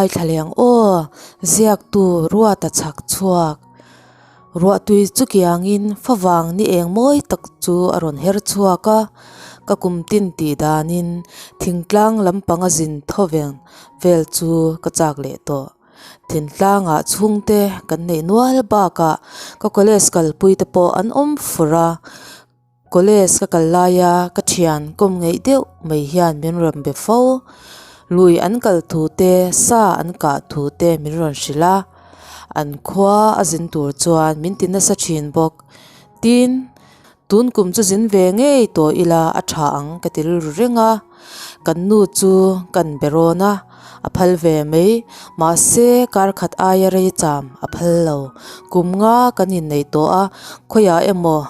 Ngaithla leh ang aw, ziaktu Ruata chhak chhuak. Ruahtui chu kiangin favang ni eng mawi tak chu a rawn her chhuak a, ka kum tin tih danin thingtlang lampanga zin thawveng vel chu ka chak leh tawh. Thingtlangah chhungte kan neih nual bakah ka college kalpui te pawh an awm fur a. College ka kal laia ka thian kawm ngeih deuh mai hian min rawn be fo. Lui an kal thu te, sa an kah thu te min rawn hrilh a, an khua a zin tur chuan min ti nasa thin bawk. Tin, tun kum chu zin ve ngei tawh ila a tha ang ka ti rilru reng a, kan nu chu kan be rawn a. A phal ve mai, mahse kar khat aia rei cham a phal lo. Kum nga kan inneih tawh a, khawiah emaw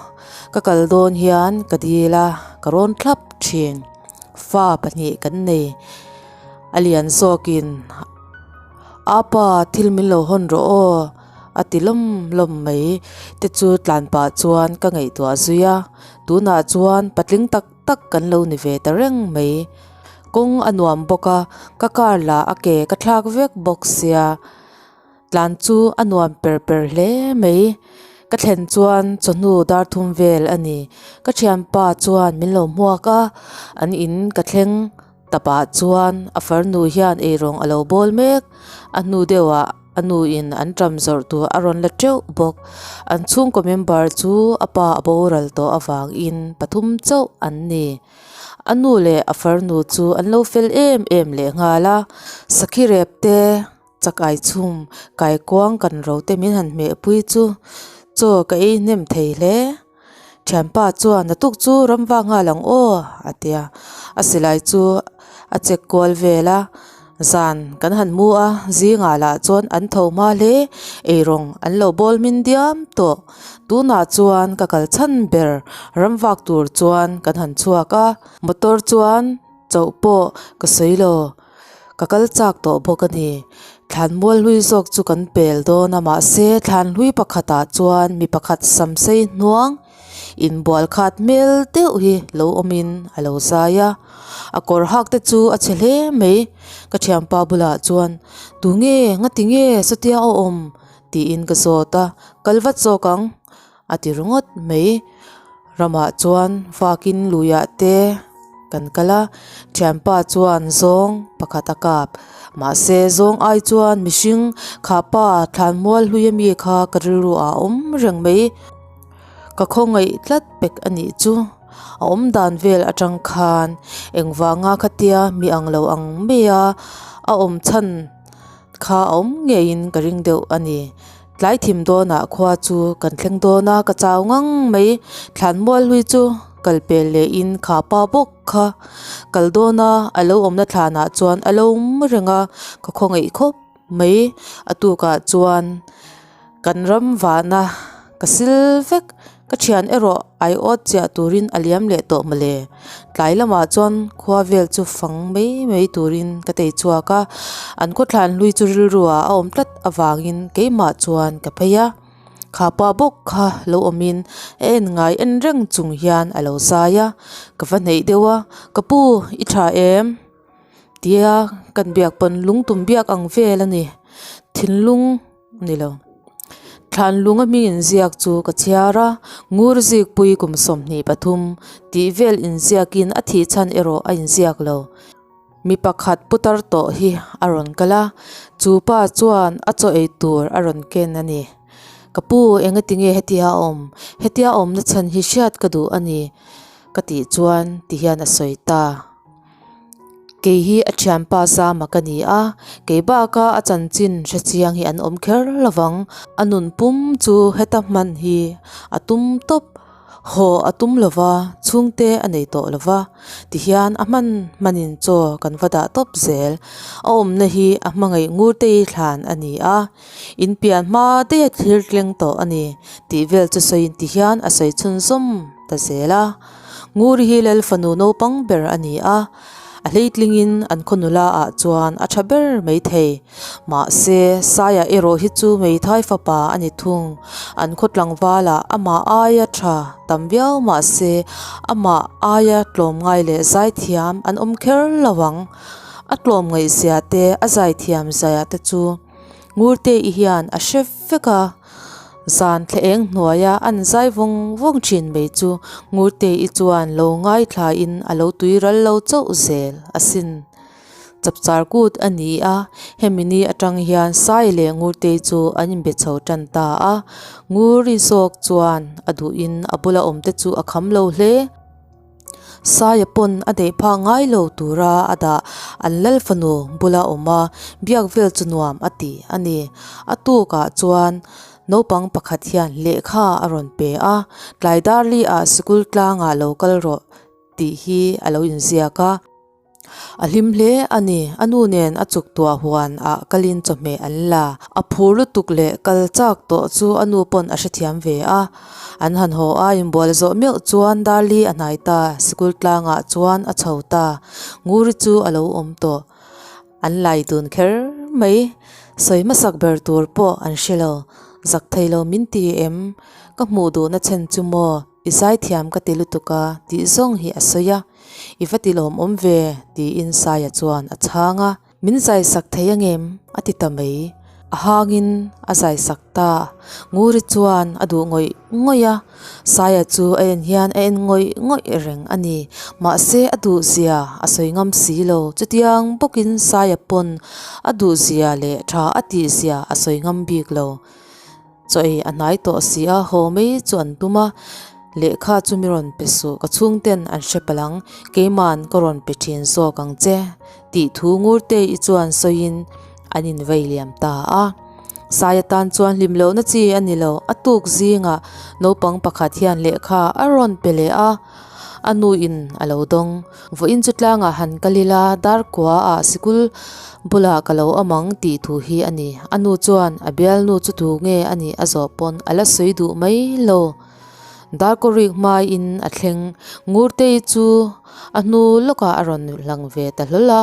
ka kal dawn hian ka dil a, ka rawn thlap thin. Fa pahnih kan nei, a lian zawkin Apa thil min lo hawn rawh aw a ti lawm lawm mai te chu tlan pah chuan ka ngaihtuah zui a, tunah chuan patling tak tak kan lo ni ve ta reng mai. Kawng a nuam bawk a, ka car lah a ke ka thlak vek bawk sia. Tlan chu a nuam per per hle mai. Ka thlen chuan chawhnu dar thum vel a ni. Ka thianpa chuan min lo hmuak a, an in ka thleng tapah chuan a farnu hian eirawng a lo bawl mek. A hnu deuhah a nu in an ṭam zawrh tur a rawn la teuh bawk. An chhungkaw member chu a pa a boral tawh avangin pathum chauh an ni. A nu leh a farnu chu an lo fel em em leh nghal a, sakhi rep te chakai chhum kaikuang kan ro te min han hmeh pui chu chaw ka ei hnem thei hle. Thianpa chuan natuk chu ram vak nghal ang aw a ti a, a silai chu a check kual vel a. Zan kan han mu a, zingah lah chuan an tho hma hle, eirawng an lo bawl hmin diam tawh. Tunah chuan ka kal chhan ber ram vak tur chuan kan han chhuak a, motor chuan chauh pawh ka sawi lo, ka kal chak tawh bawk a ni. Thlan mual hlui zawk chu kan pel dawn a, mahse thlan hlui pakhatah chuan mi pakhat samsei hnuang, Inbual khat hmel deuh hi lo awmin a lo zai a, a kawr hak te chu a chhe hle mai. Ka thianpa bulah chuan, Tunge, ngati nge satia a awm? tiin ka zawt a, Kal vat zawk ang a ti ringawt mai. Ramah chuan vakin luiah te kan kal a, thianpa chuan zawng pakhat a kap. Mahse zawng ai chuan mihring khapa thlanmual hlui ami kha ka rilru ah a awm reng mai. Ka khawngaih tlat pek a nih chu. A awm dan vel atang khan engvanga khatia mi ang lo ang mai a a awm chhan kha a awm ngeiin ka ring deuh a ni. Tlai thim dawnah khua chu kan thleng dawn a, ka chau ngang mai. Thlan mual hlui chu kal pel lehin kha pa bawk kha kal dawn a, a lo awmna thlanah chuan a lo awm reng a, ka khawngaih khawp mai. A tukah chuan. Kan ram vahna ka sil vek, ka thian erawh ai awt chiah turin a liam leh tawh mawle. Tlai lamah chuan khua vel chu fang mai mai turin ka tei chhuak a, an khawthlan hlui chu rilru ah a awm tlat avangin keimah chuan ka phei a. Kha pa bawk kha lo awmin a en ngai en reng chung hian a lo zai a, ka va hneih deuh a, ka pu i tha em? Tia kan biak pawn lungtum biak ang vel a ni, thinlung. Ni lo. Thlan lung a hming inziak chu ka chhiar a, Ngur Zikpui kum 23 tih vel inziakin a thih chhan erawh a inziak lo. Mi pakhat putar tawh hi a rawn kal a, chu pa chuan a chaw ei tur a rawn ken a ni. Ka pu, engatinge hetia a awm? Hetia a awmna chhan hi hriat ka duh a ni, ka tih chuan tihian a sawi ta. Kei hi a thianpa Zama ka ni a, kei baka a chanchin hre chiang hi an awm kher lovang. A nun pum chu heta hman hi a tum tawp, haw a tum lova, chhungte a nei tawh lova, tihian a hman hmanin chaw kan va dah tawp zel. A awmna hi a hmangaih ngurtei thlan a ni a, in pian hma daih a thlir tleng tawh a ni tih vel chu sawiin tihian a sawi chhunzawm ta zel a. Nguri hi Lal fanu naupang ber a ni a, a hleitlingin an khaw nula ah chuan a tha ber mai thei. Mahse, Saia erawh hi chu hmeithai fapa a ni thung. An khaw tlangvalah amah aia tha tam viau mahse amah aia tlawmngai leh zaithiam an awm kher lo ang. A tlawmngaihzia te, a zaithiamzia te chu Ngurte-i hian a hre vek a. Zan thla eng hnuaia an zai vawng vawng thin mai chu Ngurte-i chuan lo ngaithlain a lo tui ral lo chauh zel asin. Chapchar kut a ni a, hemi ni atang hian Sai leh Ngurtei chu an inbe chho tan ta a. Nguri zawk chuan a duhin a bula awmte chu a kham lo hle. Saia pawn a neih phak ngai lo tura a dah an lal fanu bula awm a, biak vel chu nuam a ti a ni. A tukah chuan naupang pakhat hian lehkha a rawn pe a, tlai dar li ah sikul tlangah lo kal rawh tih hi a lo inziak a. A hlim hle a ni, a nu nen a chuk tuah huan ah kalin chawhmeh an la. A phur lutuk leh kal chak tawh chu a nu pawn a hrethiam ve a. An han haw a, inbual zawh meuh chuan Darli a hnai ta, sikul tlangah chuan a chho ta. Nguri chu a lo awm tawh. An lai dun kher mai. Sawi hmasak ber tur pawh an hre lo. Zak thei lo min ti em? Ka hmuh duhna chhen chu maw? I zaithiam ka ti lutuk a tih zawng hi a sawi a, I va ti lawmawm ve tiin Saia chuan a chhang a. Min zaisak thei angem? a ti ta mai. A hangin a zaisak ta. Nguri chuan a duh ngawih ngawih a, Saia chu a en hian a en ngawih ngawih reng a ni. Mahse a duhzia a sawi ngam si lo. Chutiang bawkin Saia pawn a duhzia leh tha a tihzia a sawi ngam bik lo. Chaw ei a hnai tawh si a, haw mai chu an tum a, lehkha chu mi rawn pe suh, ka chhungten an hre palh ang, keiman ka rawn pe thin zawk ang che, tih thu Ngurtei chuan sawiin an invei liam ta a. Sai atan chuan hlim lohna chi a ni lo, a tuk zingah naupang pakhat hian lehkha a rawn pe leh a, A nu in a lo dawng. Vawiin chu tlangah han kal ila, Darkua ah sikul bulah ka lo awm ang tih thu hi a ni. A nu chuan a bialnu chu tu nge a nih a zawh pawn a la sawi duh mai lo. Darkaw rik hmaiin a thleng. Ngurtei chu a hnu lawkah a rawn lang ve ta hlawl a.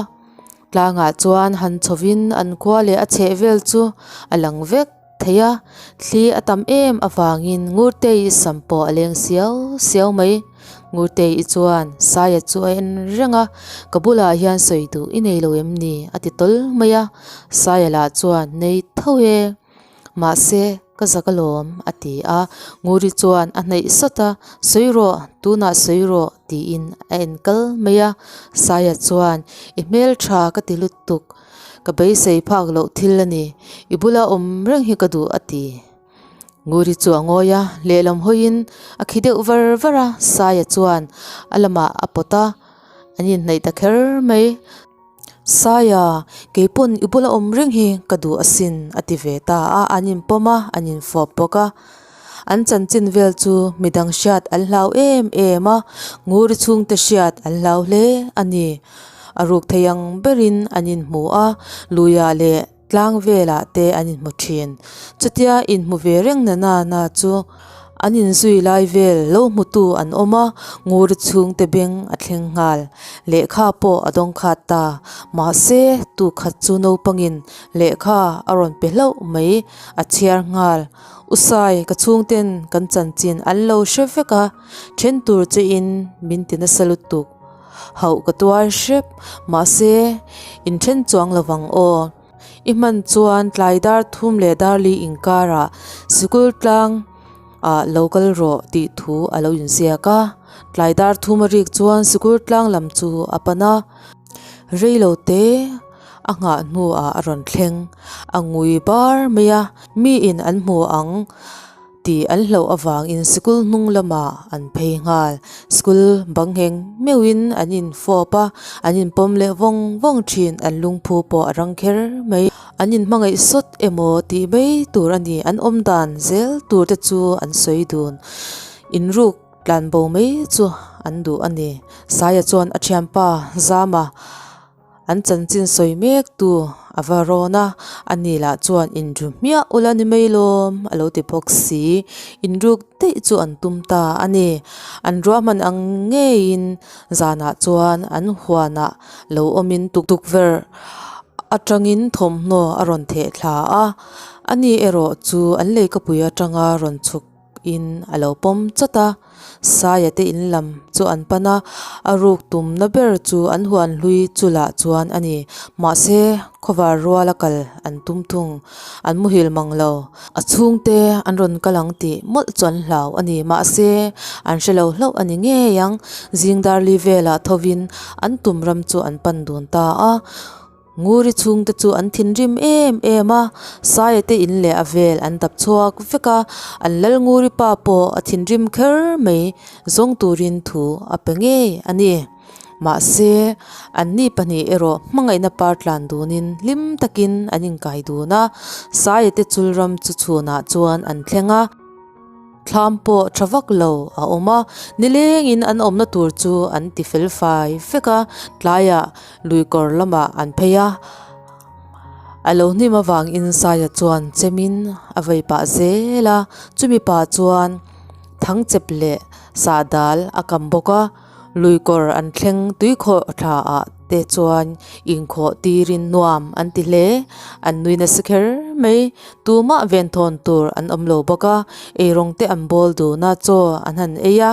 Tlangah chuan han chhovin an khua leh a chheh vel chu a lang vek. Thei a, thli a tam em avangin Ngurtei sam pawh a leng siau siau mai. Ngurtei chuan Saia chu a en reng a, Ka bulah hian sawi duh i nei lo em ni? a ti tawl mai a. Saia lah chuan, Nei tho e, mahse ka zak alawm a ti a. Nguri chuan a hnaih sawt a, Sawi rawh, tunah sawi rawh tiin a en kal mai a. Saia chuan, I hmeltha ka ti lutuk. Ka beisei phak loh thil a ni, i bula awm reng hi ka duh a ti. Nguri chu a ngawi a, lehlam hawiin a khi deuh var var a, Saia chuan a lamah a pawt a, an inhnaih ta kher mai. Saia, keipawn i bula awm reng hi ka duh asin a ti ve ta a, an inpawm a, an infawp bawk a. An chanchin vel chu midang hriat an hlau em em a, Nguri chhungte hriat an hlau hle a ni. A ruk thei ang berin an inhmu a, luiah leh tlang velah te an inhmu thin. Chutia inhmu ve reng na na na chu an inzui lai vel lo hmutu an awm a, Nguri chhungte beng a thleng nghal. Lehkha pawh a dawng khat ta. Mahse, tukhat chu naupangin lehkha a rawn pe hlauh mai, a chhiar nghal. Usai, ka chhungten kan chanchin an lo hre vek a, then tur che in min ti nasa lutuk. Hauh ka tuar hrep, mahse in then chuang lo vang aw. I hman chuan tlai dar thum leh dar li inkarah sikul tlang ah lo kal rawh tih thu a lo inziak a. Tlai dar thum a rik chuan sikul tlang lam chu a pan a. Reilo te a nghah hnuah a rawn thleng. A ngui bar mai a, miin an hmu ang tih an hlauh avangin sikul hnung lamah an phei nghal. Sikul bang ngheng meuhin an infawp a, an inpawm leh vawng vawng thin. An lungphu pawh a rang kher mai. An inhmangaih sawt emaw tih mai tur a ni. An awm dan zel tur te chu an sawi dun. Inruk Tlanbo mai chu an duh a ni. Saia chuan a thianpa Zama an chanchin sawi mek tu a va rawn a, ani lah chuan inru hmiah ula ni mai lawm a lo ti bawk si. Inruk daih chu an tum ta a ni. An ruahman ang ngeiin zanah chuan an huanah lo awmin tukverh atangin thawmhnaw a rawn theh thla a, ani erawh chu an leikapui atanga rawn chhuk. in a lo pawm chawt a. Saia te in lam chu an pan a, a ruk tumna ber chu an huan hlui chu lah chuan a ni. Mahse, khawvar ruala kal an tum thung. An muhil mang lo. A chhungte an rawn kal ang tih mawlh chu an hlau a ni. Mahse, an hre lo hlauh a ni ngei ang. Zing darli velah thovin an tum ram chu an pan dun ta a. Nguri chhungte chu an thinrim em em a, Saia te in leh a vel an dap chhuak vek a, an lal Nguri pa pawh a thinrim kher mai zawng turin thu a pe ngei a ni. Mahse, anni pahnih erawh hmangaihna par tlan dunin hlim takin an inkai dun a, Saia te chul ram chu chhunah chuan an thleng a. Thlam pawh tha vak lo a awm a, nilengin an awmna tur chu an ti fel fai vek a, tlaiah lui kawr lamah an phei a, a lo hnim avangin Saia chuan chemin a vei pah zel a, chumi pah chuan thangchep leh sahdal a kam bawk a. Lui kawr an thleng tui khawh thla ah te chuan inkhawh tirin nuam an ti hle. An nui nasa kher mai. Tumah venthawn tur an awm lo bawk a, eirawng te an bawl dun a, chaw an han ei a.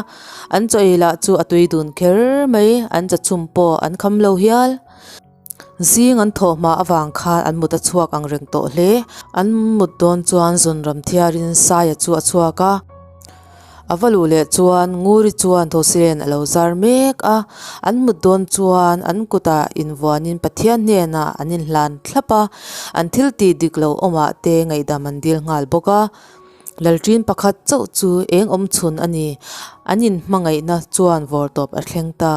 An chaw ei lah chu a tui dun kher mai, an chachhum pawh an kham lo hial. Zing an thawh hma avang khan an mut a chhuak ang reng tawh hle. An mut dawn chuan zunram thiarin Saia chu a chhuak a. A va luh leh chuan Nguri chuan Thosilen a lo zar mek a. An mut dawn chuan an kutah invuanin Pathian hnenah an inhlan thlap a. An thil tih dik lo awmah te ngaihdam an dil nghal bawk a. Lalṭin pakhat chauh chu eng awm chhun a ni. An inhmangaihna chuan vawr tawp a thleng ta.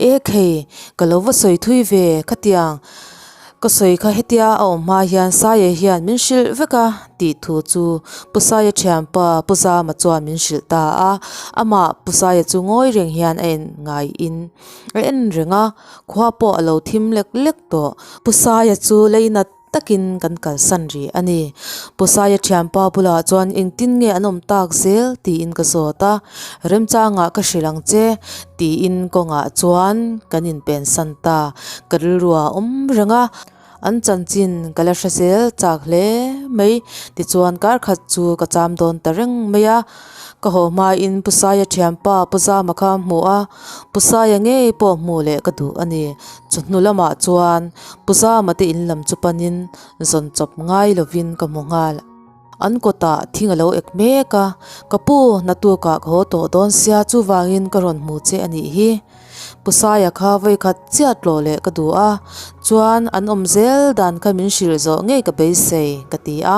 E khei, ka lo va sawi thui ve khatiang. Ka sawi kha hetia a awm hma hian Saia hian min hrilh vek a tih thu chu Pu Saia thianpa Pu Zama chuan min hrilh ta a. Amah Pu Saia chu ngawi reng hian a en ngaiin a en reng a, khua pawh a lo thim lek lek tawh. Pu Saia chu leinat takin kan kalsan rih a ni. Pu Saia thianpa bulah chuan engtin nge an awm tak zel tiin ka zawt a, remchangah ka hrilh ang che tiin kawngah chuan kan inpensan ta. Ka rilru a awm reng a, an chanchin ka la hre zel chak hle mai. Tichuan kar khat chu ka cham dawn ta reng mai a, ka haw hmain Pu Saia thianpa Pu Zama kha hmu a, Pu Saia ngei pawh hmuh leh ka duh a ni. Chawhnu lamah chuan Pu Zama te in lam chu panin zawn chawp ngai lovin ka hmu nghal. An kawtah thing a lo ek mek a, Ka pu, naktukah ka haw tawh dawn sia chuvangin ka rawn hmu che a nih hi. Pu Saia kha vawikhat chiah tlawh leh ka duh a, chuan an awm zel dan kha min hrilh zawh ngei ka beisei ka ti a,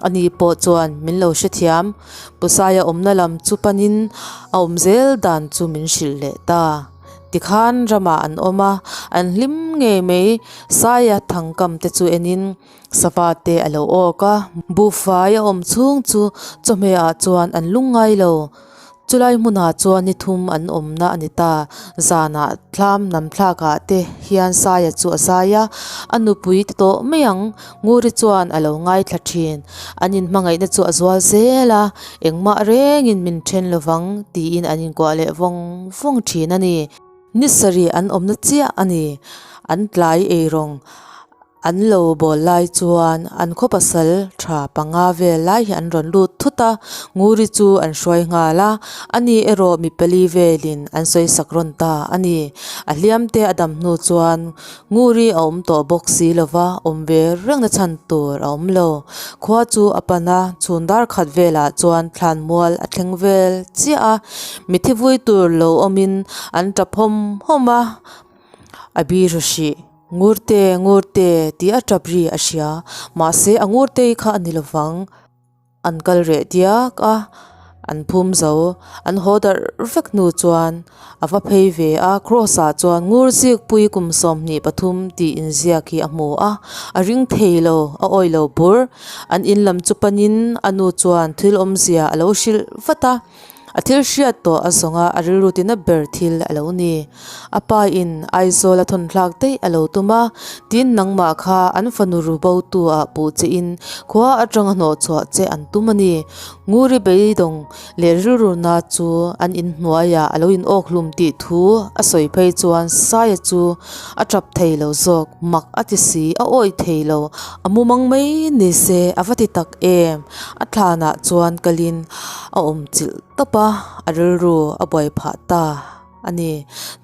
ani pawh chuan min lo hrethiam. Pu Saia awmna lam chu panin a awm zel dan chu min hrilh leh ta. Tikhan ramah an awm a, an hlim ngei mai. Saia thangkam te chu enin sava te a lo awk a, buhfai a awm chhung chu chawhmeh ah chuan an lung ngai lo. Chulai hmunah chuan ni thum an awmna a ni ta. Zanah thlam nam thlakah te hian Saia chu a zai a, a nupui ti tawh mai ang. Nguri chuan a lo ngaithla thin. An inhmangaihna chu a zual zel a, Engmah rengin min then lovang tiin an inkuah leh vawng vawng thin a ni. Ni sarih an awmna chiah a ni. An tlai eirawng an lo bawl lai chuan an khaw pasal tha panga vel lai hi an rawn lut thut a, Nguri chu an hruai nghal a, ani erawh mi pali velin an sawi sak rawn ta a ni. A hliam te a dam hnu chuan Nguri a awm tawh bawk si lova, awm ve reng na chhan tur a awm lo. Khua chu a pan a, chhun dar khat velah chuan thlan mual a thleng vel chiah a, mithi vui tur lo awmin an tap hawm hawm a, a bi ru hrih. Ngurte, Ngurte tih a tap ri a hria, mahse a Ngurtei kha a ni lovang. An kal reh diak a, an phum zo. An haw darh vek hnu chuan a va phei ve a, Cross ah chuan ngur zikpui kum 23 tih inziak hi a hmu a, a ring thei lo, a awih lo bur. An in lam chu panin a nu chuan thil awmzia a lo hrilh vat a. A thil hriat tawh a zawng a, a rilru tina ber thil a lo ni. A pa in Aizawl a thawn thlak daih a lo tum a, tin nangmah kha an fanu ru bo tu ah puh che in khua atanga hnawh chhuah che an tum a ni. Nguri beidawng leh rilru na chu an in hnuai ah a lo in awk hlum tih thu a sawi phei chuan Saia chu a tap thei lo zawk, mak a ti si, a awih thei lo, a mumang mai ni se a va ti tak em? A thlanah chuan kalin. A awm chilh tawp a, a rilru a buai phah ta a ni.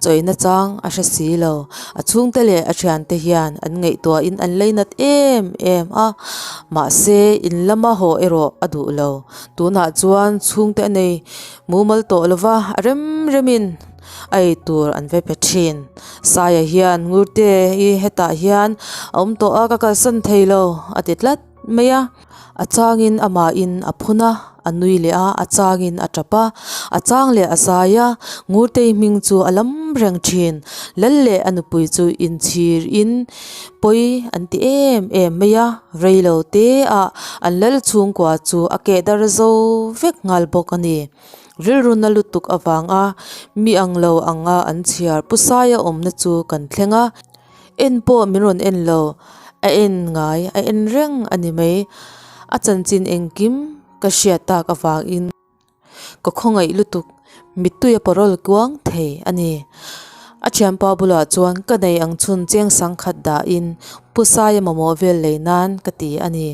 Chawina chang a hre si lo. A chhungte leh a thiante hian an ngaihtuahin an leinat em em a, mahse in lama haw erawh a duh lo. Tunah chuan chhungte a nei mumal tawh lo va, a rem remin a ei tur an ve pe thin. Saia hian Ngurte hi hetah hian a awm tawh a, ka kalsan thei lo a ti tlat mai a. A changin amahin a phun a, a nui leh a, a changin a tap a, a chang leh a zai a, Ngurtei hming chu a lam reng thin. Lal leh a nupui chu inchhir in pawi an ti em em mai a, rei lo te ah an lal chhungkua chu a keh dar zo vek nghal bawk a ni. Rilru na lutuk avanga mi ang lo anga an chhiar Pu Saia awmna chu kan thleng a. En pawh min rawn en lo, a en ngai a en reng a ni mai. A chanchin engkim ka hriat tak avangin ka khawngaih lutuk, mittui a parawl kuang thei a ni. A thianpa bulah chuan ka nei ang chhun cheng sangkhat dahin Pu Saia mamawh vel lei nan ka ti a ni.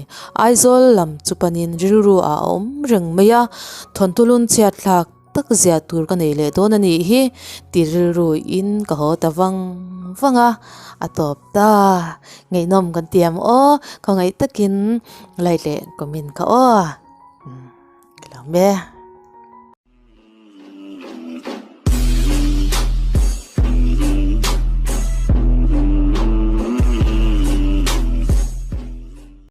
Aizawl lam chu panin rilru ah a awm reng mai a, thawnthu lun chhiat thlak tak zia tur ka nei leh dawn a nih hi ti rilru in ka haw ta vang vang a, a tawp ta. Ngaihnawm kan ti ang aw, khawngaih takin like leh comment kha aw. Ka lo hme.